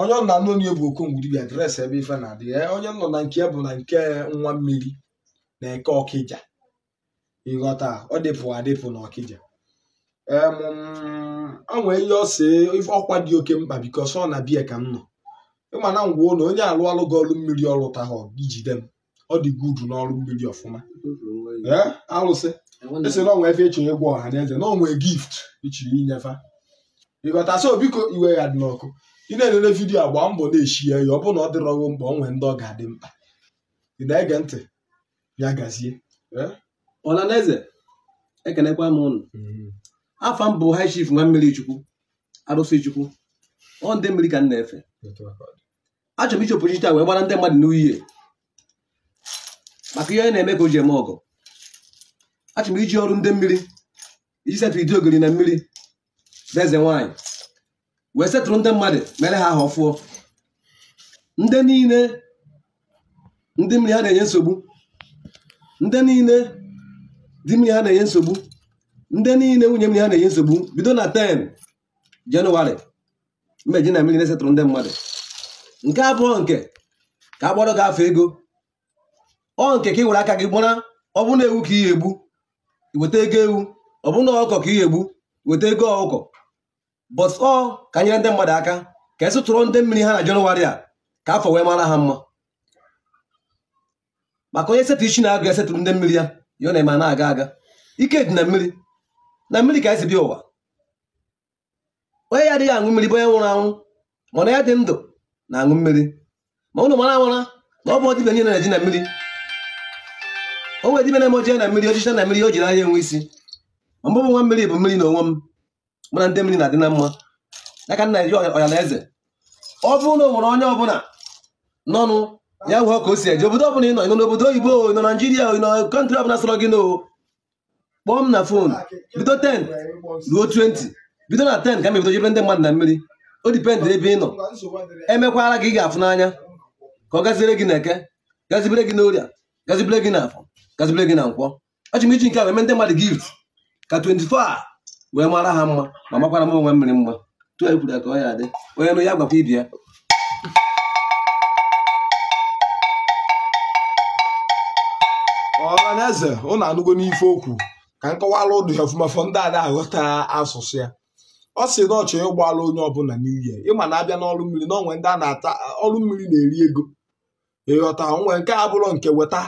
Onye ọ na-anụ onye bụ Okongwu dibịa, address ebe ife na-adị. Onye nọ na nke bụ na nke nwa mmiri na eke Ọkịja. Ịghọta, ọ dịpụ adịpụ na Ọkịja. O nwee ihe ọ sị ọkwa dị oke mkpa because ọ na bia ka m nọ. Ịma na ngwa ụlọ onye alụ alụ gị ọrụ mmiri ọrụ tahọ ijide m. Ọ dị gudu n'ọrụ mmiri ọfụma. Alụsị esi na onwe efe ịchọ ịgwa ọha na eze na onwe gift ichiri inyefa. Ịghọta, so biko iwe ya dị n'ọkụ. Ị na-elele vidiyo a, gbaa mbọ na-eshi ya, ọ bụrụ na ọ dịrọghị mkpa onwe ndị ọ ga-adị mkpa. Ị na-ege ntị? Ya gazie. Ọhaneze, ekenekwa m ụnụ. Afa m bụ High Chief nwa mmiri Chukwu, arụsị Chukwu. Ọ ndị mmiri ka m na-efe. Achọrọ m iji opportunity a wee gbara ndị mmadụ n'ihe maka ihe na-eme ka o ji eme ọgụ. Achọrọ m iji ọrụ ndị mmiri iji setụ ide ogiri na mmiri bụ eze nwaanyị wee setụrụ ndị mmadụ mere ha aha ọfụọ. Ndị niile ndị mmiri ha na-enye nsogbu, ndị niile di mmiri ha na-enye nsogbu, ndị niile nwunye mmiri ha na-enye nsogbu, bido na 10 Jenụwarị mmeji na mmiri na-esetụrụ ndị mmadụ. Nke abụọ nke ka a gbọrọ gị afọ ego, ọ nke ka ị were aka gị gbara. Ọ bụ na ewu ka ị egbu, weta ego ewu. Ọ bụ na ọkụkọ ka ị egbu, weta ego ọkụkọ. But ọ ka nyere ndị mmadụ aka ka esụtụrụ ndị mmiri ha na Jenụwarị a ka afọ wee mara ha mma. Maka onye setụ isi na-agụ esetụrụ ndị mmiri ya, ya ọ na-eme na-aga aga. Ike dị na mmiri, na mmiri ka esi bịa ụwa. Onye ya adịghị aṅụ mmiri bụ onye nwụrụ anwụ, mana ya dị ndụ na-aṅụ mmiri. Ma ụnụ mara amara na ọ bụ dibịa niile na-eji na mmiri. O nwere dibịa na-eme ojee na mmiri, ojicha na mmiri, o jiri anya enwe isi. Ma mbụ bụ nwa mmiri bụ mmiri na onwe m, mụ na ndị mmiri na-adị na mma. Ya ka nna eji ọhaneze. Ọ bụrụ na o nwere onye ọbụla nọnụ ya hụ ka o si eje obodo ọbụla ị nọ, ị nọ n'obodo oyibo, ị nọ Naijiria, ị nọ country ọbụla sọrọ gị n'o, kpọọ m na phone. Bido 10 ruo 20, bido na 10 ka m ebido jebe ndị mmadụ na mmiri. O dipendị ebe ị nọ. Emekwara gị, ị ga-afụ n'anya ka ọ gaziere gị na eke, gazibere gị n'oria, gazibere gị n'afọ, gazibere gị na nkwọ. Achọrọ m iji nke a wee mee ndị mmadụ gift ka 24 a wee mara ha mma ma makwara m onwe mmiri mma. Tụọ ekwuru ka ọ ya adị. Onye nụ ya gwakwa ibi ya. Ọhaneze, ụnụ anụgo n'ife okwu ka nkọwala ụnụ ya ọfụma fọ ndị a na-aghọta asụsụ ya. Ọ sị na ọ chọrọ ịgbala onye ọbụla New Year. Ịma na abịa n'ọrụ mmiri na onwe ndị a na-ata ọrụ mmiri na-eri ego. Ịghọta, onwe nke abụrụ nke weta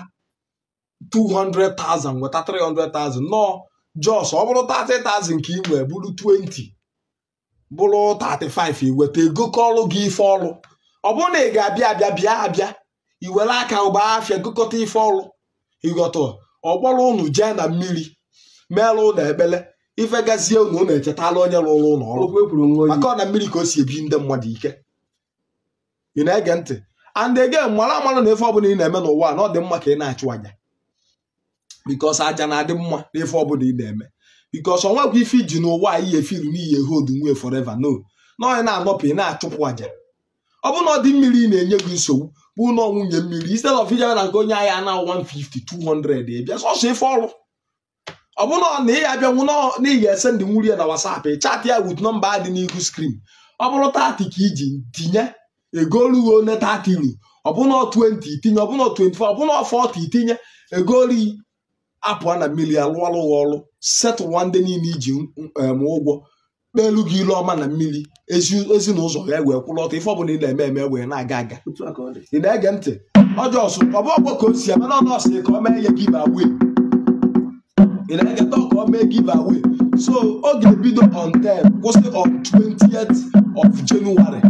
200,000 weta 300,000 nọ jos ọ bụrụ 30,000 ka ị nwee bụrụ 20 bụrụ 35 iweta ego kọọlụ gị ife ọrụ. Ọ bụrụ na ị ga-abịa abịa bịa abịa i were aka ụgba afịa gụkọta ife ọrụ. Ịghọta, ọkpọrọ ụnụ jee na mmiri merụ ụnụ ekpele ife gazie ụnụ, ụnụ echetala onye rụrụ ụnụ ọrụ. Maka ọ na mmiri ka o si ebi ndị mmadụ ike. Ị na-ege ntị? And again, mara amara na ife ọbụla ị na-eme n'ụwa na ọ dị mma ka ị na-achụ aja, because aja na-adị mma n'ife ọbụla ị na-eme. Because ọ nwekwa ife iji n'ụwa a ihe efiru n'ihi hold nwe forever. No, na onye na-anọpụ ị na-achụpụ aja. Ọ bụ na ọ dị mmiri ị na-enye gị nsogbu bụ na nwunye mmiri, instead of ijebe na nke onye ahịa na 150 200 ị bịa sọsọ ife ọrụ. Ọ bụ na ị abịanwu na ị ga-ese ndị nwuri ya na WhatsApp, ị chat ya with nọmba dị n'ihu screen. Ọ bụrụ 30 ka iji tinye ego olugo one 30 ru, ọ bụ na 20 itinye, ọ bụ na 24, ọ bụ na 40 itinye ego ori apụọ na mmiri alụọlụ gị ọrụ, setụlụ ndị niile iji ụgwọ, kpeelu gị ilu ọma na mmiri, ezinụzọ ya wee kwụrụ ọtọ. Ife ọbụla ị na-eme eme wee na-aga aga. Ị na-ege ntị? Ọjọọ ọ bụ ọgbọ ka o si eme na ọnọọsị ka ọ mee ya give away. Ị na-ege ntị? Ka ọ mee give away. So ọ ga-ebido on 10 kwụsị on 20th of January.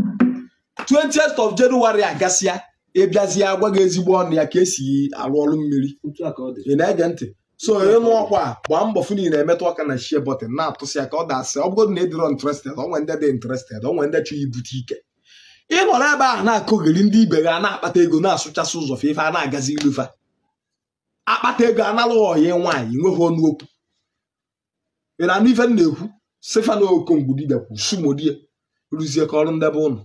20th of January agasịa, ịbịazie agwa gị ezigbo ọnụ ya ka esi arụ ọrụ mmiri. Ị na-ege ntị? So ịnụ ọkwa a, gbaa mbọ fụ na ị na-emetụ aka na share button na-atụsị ya ka ọ dasị. Ọ bụgodị na ị dịrọ interested, onwe ndị dị interested, onwe ndị chọrọ ibute ike. Ị nọrọ ebe ahụ na-akụgheri ndị ibe gị a na-akpata ego na-asụchasị ụzọ fa ife a na-agazi ilufa akpata ego analụghị ọyị nwaanyị nweghị ọnụ okwu. Ị na-anụ ife m na-ekwu? Sịfa na Okongwu dibịa kwu sumodie rụzie ka ọrụ ndebe ụnụ.